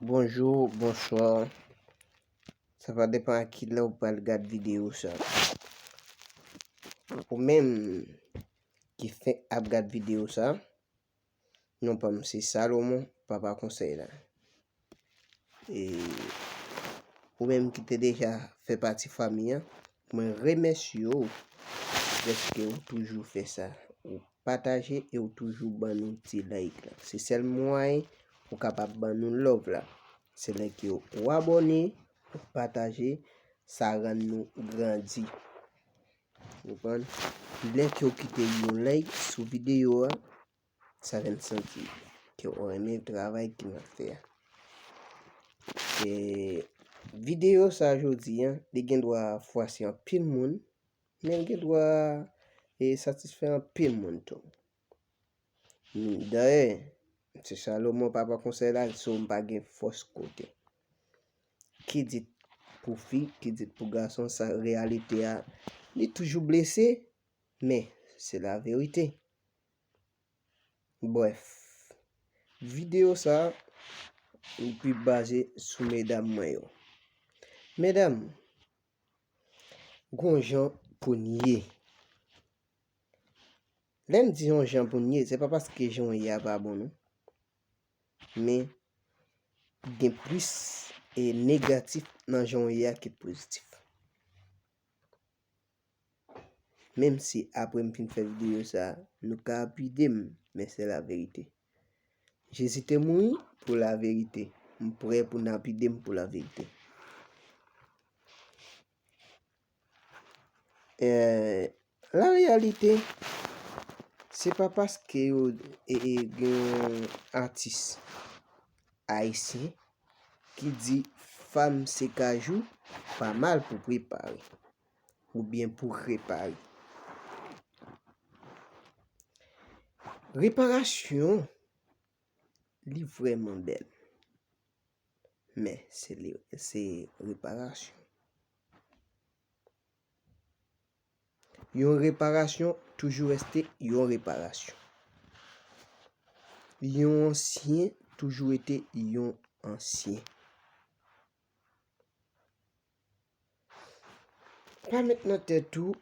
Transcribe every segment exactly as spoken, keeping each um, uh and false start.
Bonjou, bonswa. Sa va depann a ki lè ou pral gad videyo sa. Ou menm ki fenk ap gad videyo sa, non pa m se Salomon, papa konsèy la. E ou menm ki te deja fè pati fanmi an, mwen remèsye w dèske ou toujou fè sa. Ou pataje e ou toujou ban nou ti like la. Se sèl mwayen ou kapab ban nou love la. Se lè ke ou abòne, ou pataje, sa rann nou grandi. Ou konprann? Lè ke ou kite yon like sou videyo a, sa fè n santi ke ou renmen travay ke n ap fè a. E videyo sa jodi a, li gen dwa fwase anpil moun, men l gen dwa e satisfè anpil moun tou. Dayè, se Salomon papa konsèy la, so m pa gen fòs kote. Ki dit pou fi, ki dit pou gason, sa reyalite a, li toujou blese, men se laverite. Brèf, videyo sa, li pi baze sou medam mwen yo. Medam, gon jan pou n ye. Lè m di yon jan pou n ye, se pa paske jan w ye a pa bon, non. Men, gen plis e negatif nan jan w ye a ke pozitif. Menm si apre m fin fè videyo sa, nou ka lapide m, men se laverite. Jezi te mouri pou laverite. M prè pou n lapide m pou laverite. Eh, lareyalite, se pa paske yo e, e, gen yon atis ayisyen ki di fanm se kajou pa mal pou prepare oubyen pou repare. Reparasyon, li vrèman bèl. Men se li, se reparasyon. Yon reparasyon toujou reste yon reparasyon. Yon ansyen toujou rete yon ansyen. Pa met nan tèt ou,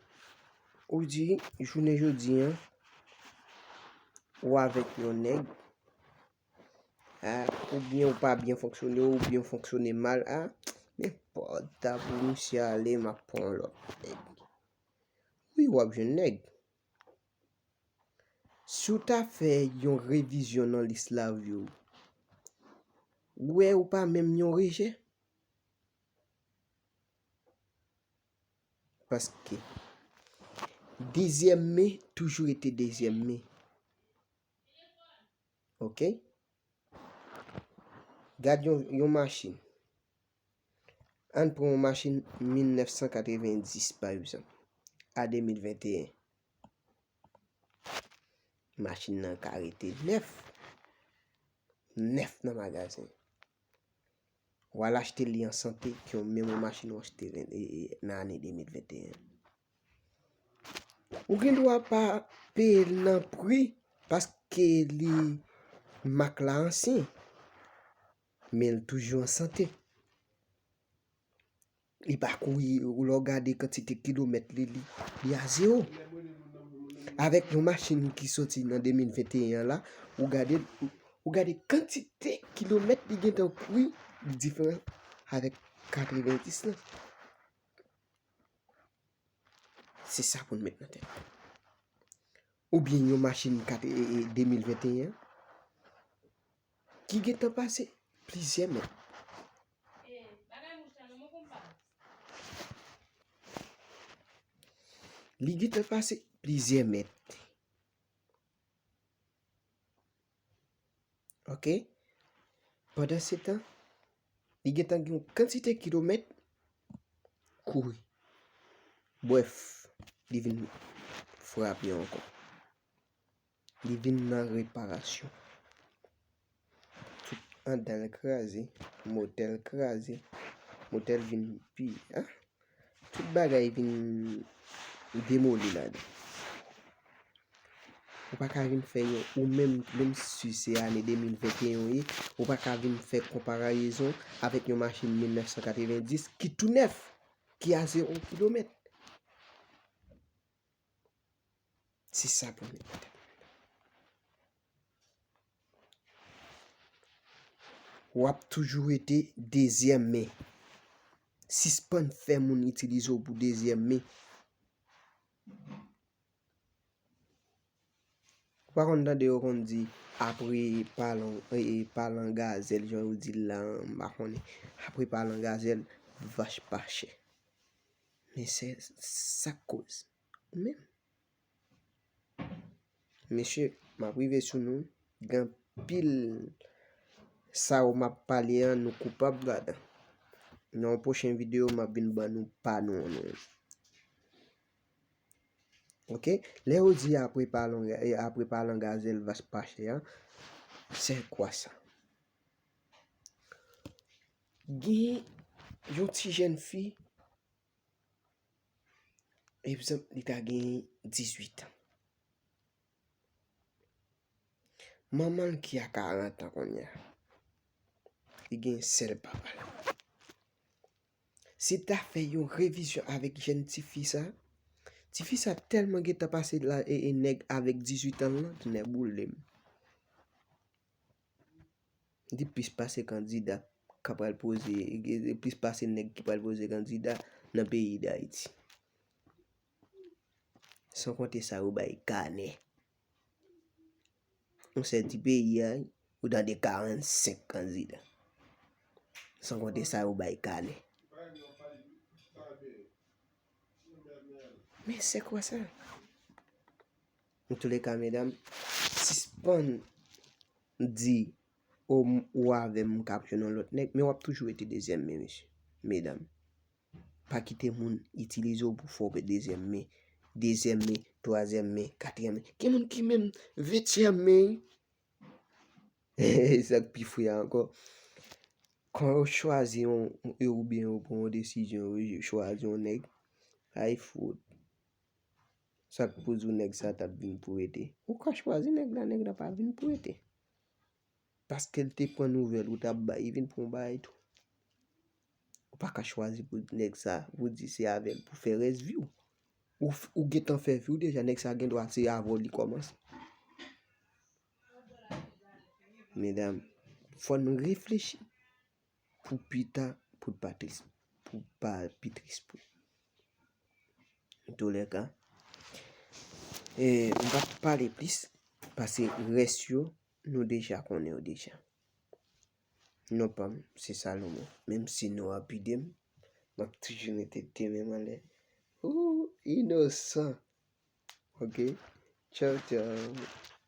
ou di, jounen jodi a, ou avèk yon nèg, a, oubyen ou pa byen fonksyone, oubyen ou fonksyone mal, a, nenpòt, ta pou misye ale, m ap pran yon lòt nèg. Wi, w ap jwenn nèg. Si w ta fè yon revizyon nan lis lavi w, ou wè ou pa menm yon rejè. Paske dezyèm men toujou rete dezyèm men. Oke? Gad yon, yon machin. Ann pran yon machin mil nèf san katrevenndis, pa egzanp, a de mil venteyen. Machin nan ka rete nèf. Nèf nan magazen. W al achte li an sante ke yon menm yon machin w achte ven-, e, e, nan ane de mil venteyen. Ou gen dwa pa peye l nan pri paske li mak la ansyen, men l toujou an sante. Li pa kouri, lè w gade kantite kilomèt li, li, li a zewo. Avèk yon machin ki soti nan de mil venteyen an la, ou gade, ou gade kantite kilomèt li gentan kouri, li diferan avèk katrevenndis lan. Se sa pou n met nan tèt nou. Oubyen yon machin kat-, e, e, de mil venteyen ki gentan pase plizyè mèt. Li gentan pase plizyè mèt. Oke? Pandansetan, li gentan gen yon kantite kilomèt kouri. Brèf, li vin frape ankò. Li vin nan reparasyon. Tout anndan l kraze, motè l kraze, motè l vin pi, a, tout bagay vin demoli ladan. Ou pa ka vin fè yon, ou menm, menm si se ane de mil venteyen ye, ou pa ka vin fè konparezon avèk yon machin mil nèf san katrevendis ki tou nèf, ki a zewo kilomèt. Se sa pwoblèm nan. W ap toujou rete dezyèm men. Sispann fè moun itilize w pou dezyèm men. Ou pa konn tande yo konn di, apre palan, e, e, palan gazèl, jan yo di l la, m pa konnen. Apre palan gazèl, vach pa chè. Men se sa k koz. Ou menm. Mesye, m ap rive sou nou. Gen anpil sa yo m ap pale an, nou koupab ladan. Nan yon pwochen videyo, m ap vin ban nou pa nou an nou. Oke? Lè yo di apre palan, apre palan gazèl vach pa chè an, se kwa sa? Gen yon ti jèn fi, egzanp, li ta gen dizuit an. Manman l ki a karant an kounye a, li gen sèl papa l. Si ta fè yon revizyon avèk jèn tifi sa, tifi sa tèlman gentan pase la, e, e nèg avèk dizuit an lan, nèg boule m. Li plis pase kandida k ap pral poze, plis pase nèg ki pral poze kandida nan peyi Dayiti. San konte sa yo bay kanè. Yon sèl ti peyi a, ou tande karannsenk kandida. San konte sa yo bay kanè. Men se kwa sa? An tou le ka, medam, sispann di, o, m, ou avè m, m ka ap jwenn yon lòt nèg, men w ap toujou rete dezyèm men, mesye, medam. Pa kite moun itilize w pou fè w pèd dezyèm men, dezyèm men, twazyèm men, katriyèm men. Gen moun ki menm ventyèm men, wi. E sa k pi fre a ankò. Kan yo chwazi yon, yo oubyen yo pran yon desizyon, yo chwazi yon nèg, ay fout. Sa k pou di w nèg sa t ap vin pou rete? Ou ka chwazi nèg la, nèg la pa vin pou rete. Paske l te pran nouvèl ou t ap bay, li vin pran yon bagay tou. Ou pa ka chwazi pou nèg sa, pou di se avè l pou fè rès vi w. Ou, ou gentan fè vi w deja, nèg sa gen dwa se avè w li kòmanse. Medam, fò n reflechi pou pita, pou pa tris, pou pa pi tris pou. Antoulèka, e, m p ap pale plis, paske rès yo, nou deja konnen yo deja. Non pa m, se Salomon. Menm si non a pide m, m ap toujou mete de men m anlè. Ou inosan. Oke? Tchaw, tchaw.